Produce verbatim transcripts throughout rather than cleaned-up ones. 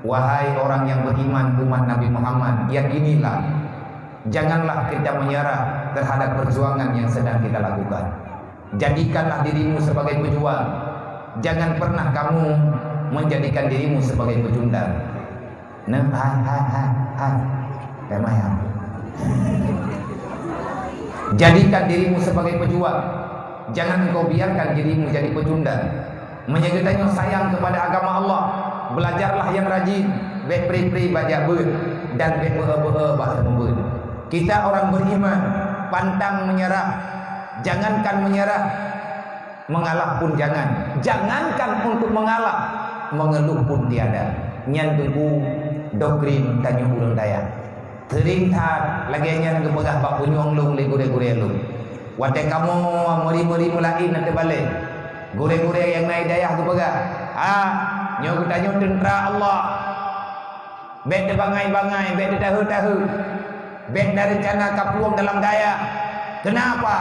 Wahai orang yang beriman, umat Nabi Muhammad, yakinilah, janganlah kita menyerah terhadap perjuangan yang sedang kita lakukan. Jadikanlah dirimu sebagai pejuang. Jangan pernah kamu menjadikan dirimu sebagai pecundang. Nah, hai, hai, hai, hai. Kayak maya. Jadikan dirimu sebagai pejuang. Jangan engkau biarkan dirimu jadi pecundang. Meunyoe geutanyoe sayang kepada agama Allah, belajarlah nyang rajin, bék pri-pri bak jak beuet, dan bék beu-e-beu-e bak seumeubeuet. Kita orang beriman, pantang menyerah. Jangankan menyerah, mengalah pun jangan. Jangankan untuk mengalah, mengeluh pun tiada. Nyan teungku doktrin tanyoe ureuëng dayah. Seuring that lagée nyan geupeugah bak punyueng lôn lé gurée-gurée lôn. Watée kamoe meuri-meuri meulaén na teubalée, gurée-gurée nyang na di dayah geupeugah, "Ha, nyoe geutanyoe teuntra Allah. Bék teubangai-bangai, bék teutahe-tahe. Bék na reuncana kaplueng dalam dayah. Kenapa?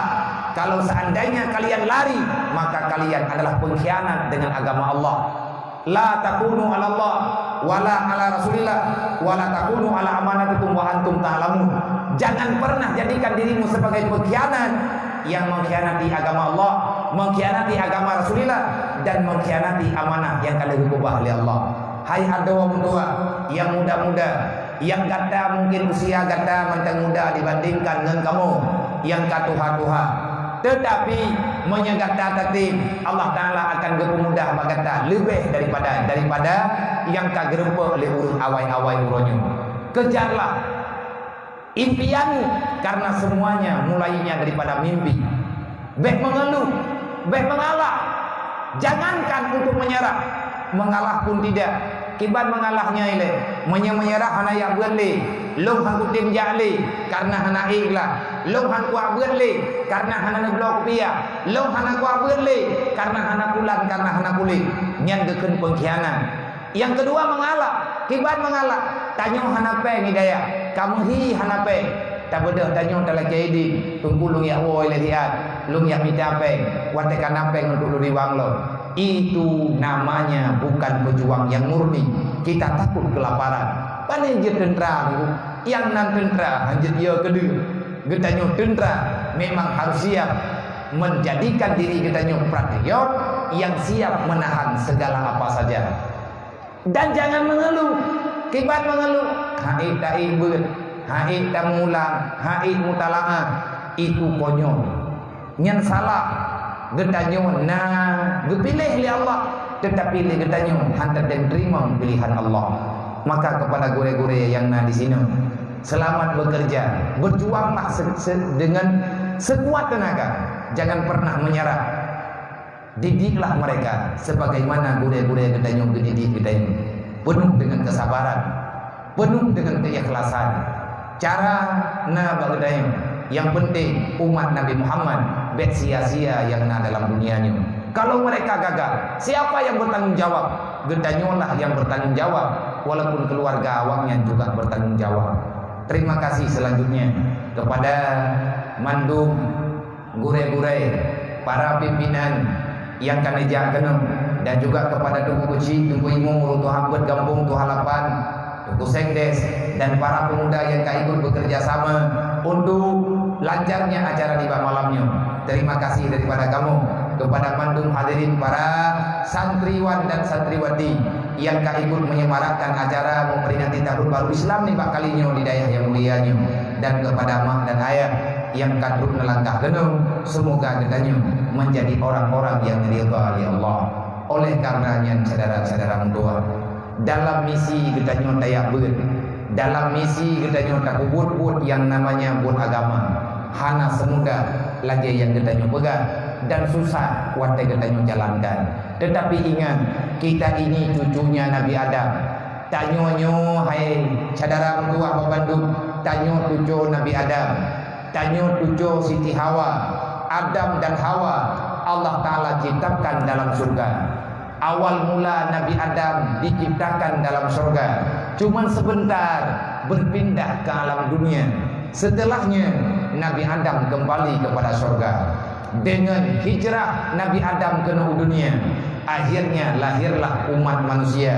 Kalau seandainya kalian lari, maka kalian adalah pengkhianat dengan agama Allah." La takunu 'ala Allah, wala 'ala Rasulillah, wala takunu 'ala amanatikum wa antum ta'lamun. Jangan pernah jadikan dirimu sebagai pengkhianat yang mengkhianati agama Allah, mengkhianati agama Rasulillah, dan mengkhianati amanah yang ka lheueh geupeugah lé Allah. Hai adoe meutuah, nyang muda-muda, nyang gata mungkin usia gata mantong muda dibandingkan ngon kamoe nyang ka tuha-tuha. Teutapi, meunyoe gata tatem, Allah Taala akan geupeumudah bak gata leubeh daripada, daripada nyang ka geurumpok lé ureuëng awai-awai uroe nyoe. Kejarlah impianmu, karena semuanya mulainya daripada mimpi. Bék mengeluh, bék mengalah. Jangankan untuk menyerah, mengalah pun tidak. Kiban mengalah nyan ilée, meunyoe menyerah hana jak beuet lé, lôn han kutem jak lé, karena hana ék lah. Lôn han kuat beuet lé, karena hana neubloe kupiah. Lôn hana kuat beuet lé, karena hana pulan, karena hana kulét. Nyan geukheun pengkhianat. Nyang keudua mengalah. Kiban mengalah? Tanyoe hana péng di dayah, kamoe hi hana péng. Tabeudôh tanyoe talakée idin, teungku lôn jak woe ilée siat, lôn jak mita péng, watée ka na péng untuk lôn riwang lom. Itu namanya bukan pejuang yang murni. Kita takut kelaparan. Pane jeuet teuntra, teungku? Nyang nan teuntra han jeuet yo keudeuh. Geutanyoe teuntra memang harus siap menjadikan diri geutanyoe patriot yang siap menahan segala apa saja. Dan jangan mengeluh. Kiban mengeluh? Hait taék beuet, hait tamulang, hait mutalaah. Itu konyol. Nyan salah. Geutanyoe na geupiléh lé Allah, teutapi lé geutanyoe han tatem teurimong piléhan Allah. Maka kepada gurée-gurée nyang na di sinoe, selamat bekerja. Berjuanglah se-, se-, dengan sekuat tenaga. Jangan pernah menyerah. Didiklah mereka sebagaimana gurée-gurée geutanyoe geudidik geutanyoe, penuh dengan kesabaran, penuh dengan keikhlasan. Cara na bak geutanyoe, yang penting umat Nabi Muhammad bék sia-sia yang na dalam dunia nyoe. Kalau mereka gagal, siapa yang bertanggung jawab? Geutanyoe lah yang bertanggung jawab, walaupun keluarga awaknyan juga bertanggung jawab. Terima kasih selanjutnya kepada mandum gurée-gurée, para pimpinan nyang ka neujak keunoe, dan juga kepada Teungku Keuchik, Teungku Imum, Ureueng Tuha Beuet Gampông, Tuha Lapan, Teungku Sekdes, dan para pemuda yang ka ikut bekerja sama untuk lancarnya acara nibak malam nyoe. Terima kasih daripada kamoe kepada mandum hadirin para santriwan dan santriwati yang ka ikut menyemarakkan acara memperingati Tahun Baru Islam nibak kali nyoe di dayah yang mulia nyoe, dan kepada mak dan ayah yang ka trok neulangkah keunoe, semoga geutanyoe menjadi orang-orang yang diridha oleh Allah. Oleh karena nyan, syedara-syedara meutuah, dalam misi geutanyoe tajak beuet, dalam misi geutanyoe tapeubuet buet yang namanya buet agama, hana semudah lagée yang geutanyoe peugah dan susah watée geutanyoe jalankan. Tetapi ingat, kita ini cucunya Nabi Adam. Tanyoe nyoe, hai syedara meutuah bandum, tanyoe cucu Nabi Adam. Tanyoe cucu Siti Hawa. Adam dan Hawa Allah Taala ciptakan dalam surga. Awal mula Nabi Adam diciptakan dalam surga, cuman sebentar berpindah ke alam dunia. Setelahnya, Nabi Adam kembali kepada surga. Dengan hijrah Nabi Adam keunoe u dunia, akhirnya lahirlah umat manusia.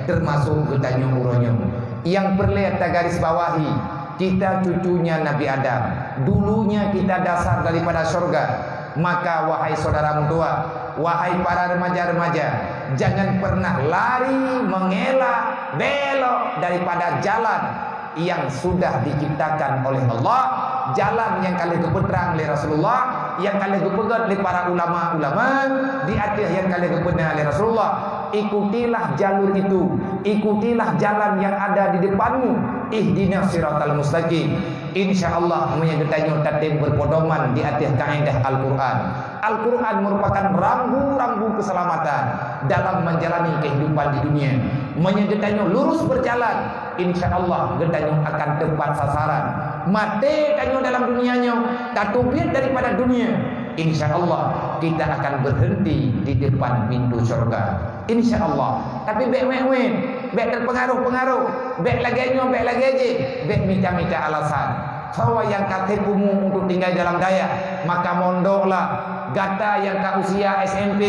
Termasuk geutanyoe uroe nyoe. Nyang peureulée tagaris bawahi, kita cucunya Nabi Adam. Dulunya kita dasar daripada syurga. Maka, wahai saudara meutuah, wahai para remaja-remaja, jangan pernah lari, mengelak, belok daripada jalan yang sudah diciptakan oleh Allah, jalan nyang ka lheueh geupeutrang lé Rasulullah, nyang ka lheueh geupeugét lé para ulama-ulama, di ateueh nyang ka lheueh geupeuna lé Rasulullah. Ikutilah jalur itu, ikutilah jalan yang ada di depanmu. Ihdinas siratal mustaqim. Insya Allah, meunyoe geutanyoe tatem berpedoman di ateueh kaedah Al-Quran. Al-Quran merupakan rambu-rambu keselamatan dalam menjalani kehidupan di dunia. Meunyoe geutanyoe lurus berjalan, insya Allah geutanyoe akan tepat sasaran. Maté tanyoe dalam dunia nyoe, tateubiet daripada dunia, insya Allah kita akan berhenti di depan pintu syurga. Insya Allah. Tapi bék wét-wét, bék terpengaruh-pengaruh, bék lagée nyoe, bék lagée jéh, bék mita-mita alasan. Soe nyang ka teupeumu untuk tinggai dalam dayah, maka mondoklah. Gata nyang ka usia S M P,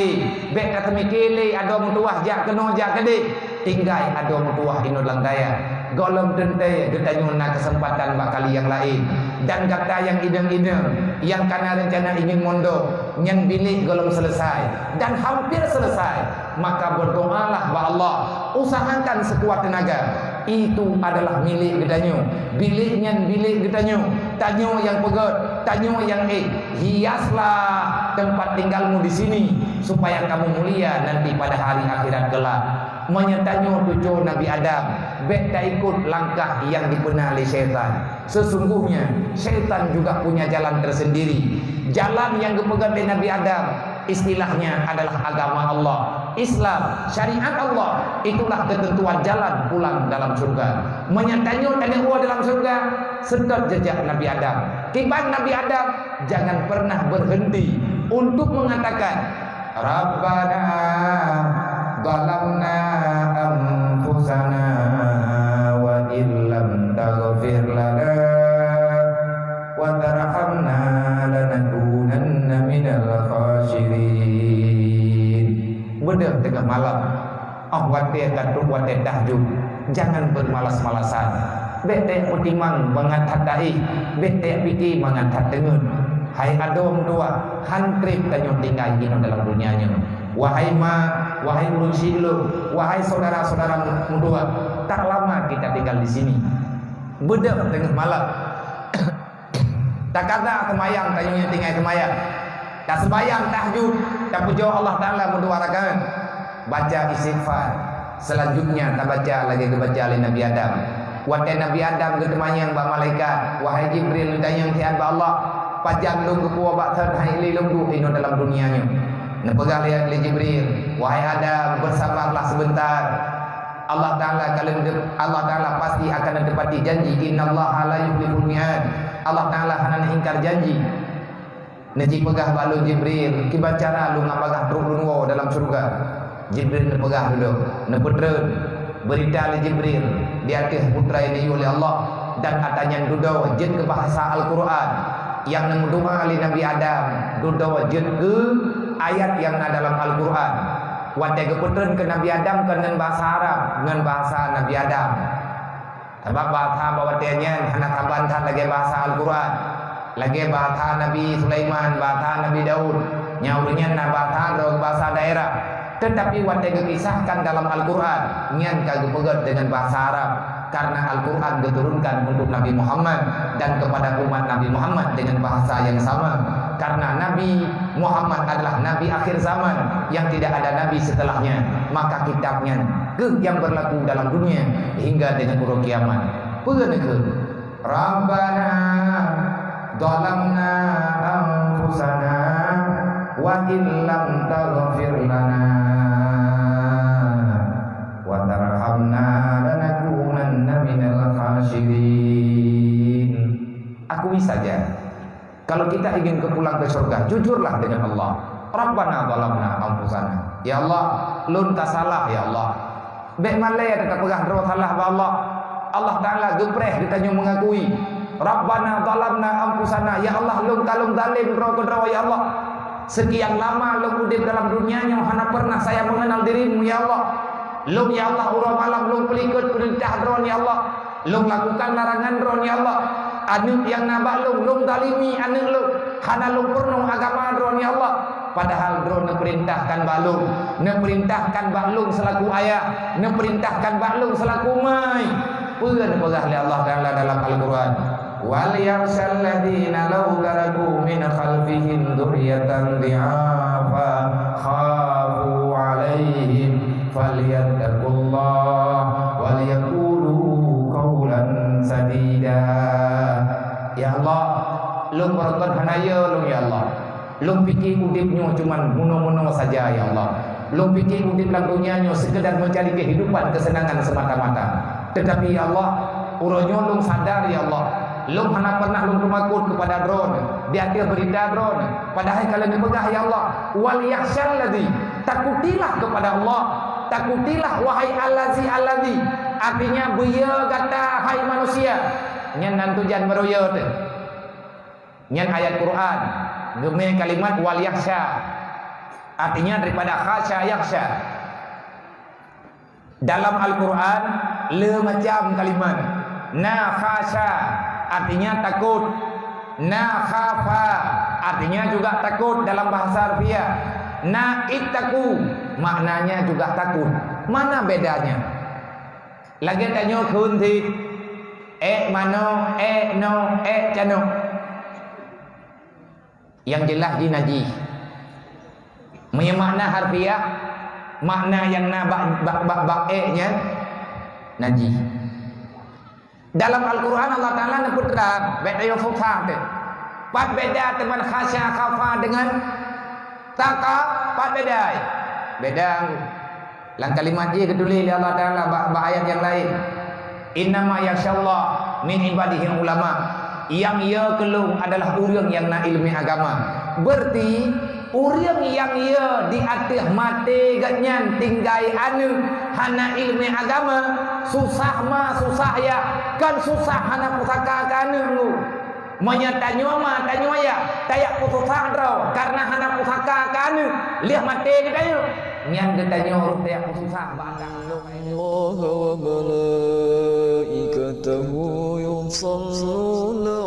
bék ka teumike lé adoe meutuwah jak keunoe jak keudeh. Tinggai adoe meutuwah inoe lam dayah. Gohlom teuntée geutanyoe na keuseumpatan bak kali nyang laén. Dan gata nyang idong-idong, nyang ka na reuncana ingin mondok, nyan bilék gohlom seuleusai dan hampir seuleusai, maka berdoalah bak Allah, usahakan sekuat tenaga. Itu adalah milék geutanyoe. Bilék nyan bilék geutanyoe. Tanyoe nyang peugét, tanyoe nyang éh. Hiaslah tempat tinggalmu di sini, supaya kamu mulia nanti pada hari akhirat kelak. Meunyoe tanyoe cucu Nabi Adam, bék taikot langkah nyang dipeuna lé syaitan. Sesungguhnya, syaitan juga punya jalan tersendiri. Jalan nyang geupeugét lé Nabi Adam, istilahnya adalah agama Allah, Islam, syariat Allah, itulah ketentuan jalan pulang dalam syurga. Meunyoe tanyoe taneuk woe dalam syurga, seutôt jejak Nabi Adam. Kiban Nabi Adam, jangan pernah berhenti untuk mengatakan, "Rabbana zalamna anfusana wa illam taghfir lana wa tarhamna lanakunanna minal khasirin." Beudôh teungoh malam, óh watée ka trok watée tahajud, jangan bermalas-malasan. Bék teutimang mangat that taéh, bék teupiké mangat that teungeut. Hai adoe meutuwah, han treb tanyoe tinggai inoe dalam donya nyoe. Wahai ma, wahai ureuëng sileue, wahai syedara-syedara meutuwah, tak lama kita tinggal di sini. Beudôh teungoh malam. Takaza seumayang, tanyoe nyang tinggai seumayang. Taseumayang tahajud, tapujoe Allah Taala meudua rakaat. Baca istighfar. Selanjutnya tabaca lagée geubaca lé Nabi Adam. Watée Nabi Adam geuteumeung bak malaikat, "Wahai Jibril, neutanyong siat bak Allah, pajan lôn geupuwoe bak thon hai lé lôn duek inoe dalam dunia nyoe?" Neupeugah lé, lé Jibril, "Wahai Adam, bersabarlah sebentar. Allah Taala ka lheueh, Allah Taala pasti akan neutepati janji. Innallaha la yukhliful mi'ad." Allah Taala hana neuingkar janji. Neujipeugah bak lôn Jibril, "Kiban cara lôn ngon bagah trok lôn woe dalam syeuruga?" Jibril neupeugah dudoe, neupeutrön, beurita lé Jibril di ateueh putra nyang neuyue lé Allah, dan ata nyan dudoe jeuet keu bahasa Al-Qur'an. Nyang neumeudoa lé Nabi Adam dudoe jeuet keu ayat nyang na dalam Al-Qur'an. Watée geupeutrön keu Nabi Adam kon ngon bahasa Arab, ngon bahasa Nabi Adam. Sabab bahasa bak watée nyan hana saban that lagée bahasa Al-Qur'an, lagée bahasa Nabi Sulaiman, bahasa Nabi Daud. Nyang ureuëng nyan na bahasa droe, bahasa daerah. Teutapi watée geukisahkan dalam Al-Qur'an, nyan ka geupeugét deungon bahasa Arab, karena Al-Qur'an geuturunkan untuk Nabi Muhammad dan kepada umat Nabi Muhammad dengan bahasa yang sama. Karena Nabi Muhammad adalah nabi akhir zaman yang tidak ada nabi setelahnya, maka kitab nyan keuh nyang berlaku dalam dunia hingga dengan uroe kiamat. Peue neukheun? Rabbana zalamna anfusana wa illam taghfir lana wa tarhamna lanakunanna minal khasirin. Akui saja, kalau kita ingin ke pulang ke surga, jujurlah dengan Allah. Rabbana zalamna anfusana. Ya Allah, lôn ka salah, ya Allah. Bék malée tapeugah droe salah bak Allah. Allah Taala geupreh geutanyoe mengakui. Rabbana zalamna anfusana. Ya Allah, lôn ka lôn zalim droe keudroe, ya Allah. Sekian lama lôn udeb dalam dunia nyoe hana pernah saya mengenal dirimu, ya Allah. Lôn, ya Allah, uroe malam lôn peulikot peurintah Droeneuh, ya Allah. Lôn lakukan larangan Droeneuh, ya Allah. Aneuëk nyang na bak lôn, lôn zalimi aneuëk lôn. Hana lôn peurunoe agama Droeneuh, ya Allah. Padahal Droeneuh neupeurintahkan bak lôn, neupeurintahkan bak lôn seulaku ayah, neupeurintahkan bak lôn seulaku mai. Peue neupeugah lé Allah Taala dalam Al-Quran? "Wal yakhshal ladzina law taraku min khalfihim dzurriyyatan dhi'afa khafu 'alaihim falyattaqullaha wal yaqulu qaulan sadida." Ya Allah, lôn beureukat hana yo lôn, ya Allah. Lôn pike udeb nyoe cuman meunoe-meunoe saja, ya Allah. Lôn pike udeb lam donya nyoe sekedar mencari kehidupan, kesenangan semata-mata. Tetapi, ya Allah, uroe nyoe lôn sadar, ya Allah, lôn hana pernah lôn teumakot kepada Droeneuh di ateueh beurita Droeneuh. Padahai ka lheueh neupeugah, ya Allah, "Wal yakhshal ladzi," takutilah kepada Allah, takutilah wahai allazi, allazi, artinya beuyo gata hai manusia. Nyan nan tujan meureuyo teuh. Nyan ayat Quran, geumé kalimat "wal yakhsha", artinya daripada khasya yakhsha. Dalam Al-Quran le macam kalimat. Na khasya, artinya takut. Na khafa, artinya juga takut dalam bahasa harfiah. Na ittaqu, maknanya juga takut. Mana bedanya? Lagée tanyoe kheun cit, ék manok, ék nyoe, ék canok. Nyang jeulaih jih najih. Meunyoe makna harfiah, makna nyang na bak, bak, bak, bak ék nyan najih. Dalam Al-Quran Allah Taala neupeutrang, bék tayue susah teuh. Pat beda teuma khasya khafa deungon taqa, pat beda? Beda. Lam kalimat jih geutuléh lé Allah Taala bak, bak ayat nyang laén, "Innama yakhsyallaha min ibadihil ulama." Nyang yo keu lôn adalah ureuëng nyang na iéleumé agama. Berarti, ureuëng nyang yo di ateueh maté geuhnyan tinggai aneuëk hana iéleumé agama, susah ma susah ya, kan susah hana pusaka keu aneuëk ngu. Meunyoe tanyoe ma, tanyoe ya, tajak peususah droe, kareuna hana pusaka keu aneuëk, lheueh maté geutanyoe. Nyan geutanyoe rot tajak peususah bak Allah. Innallaha wa malaikatahu yusalluna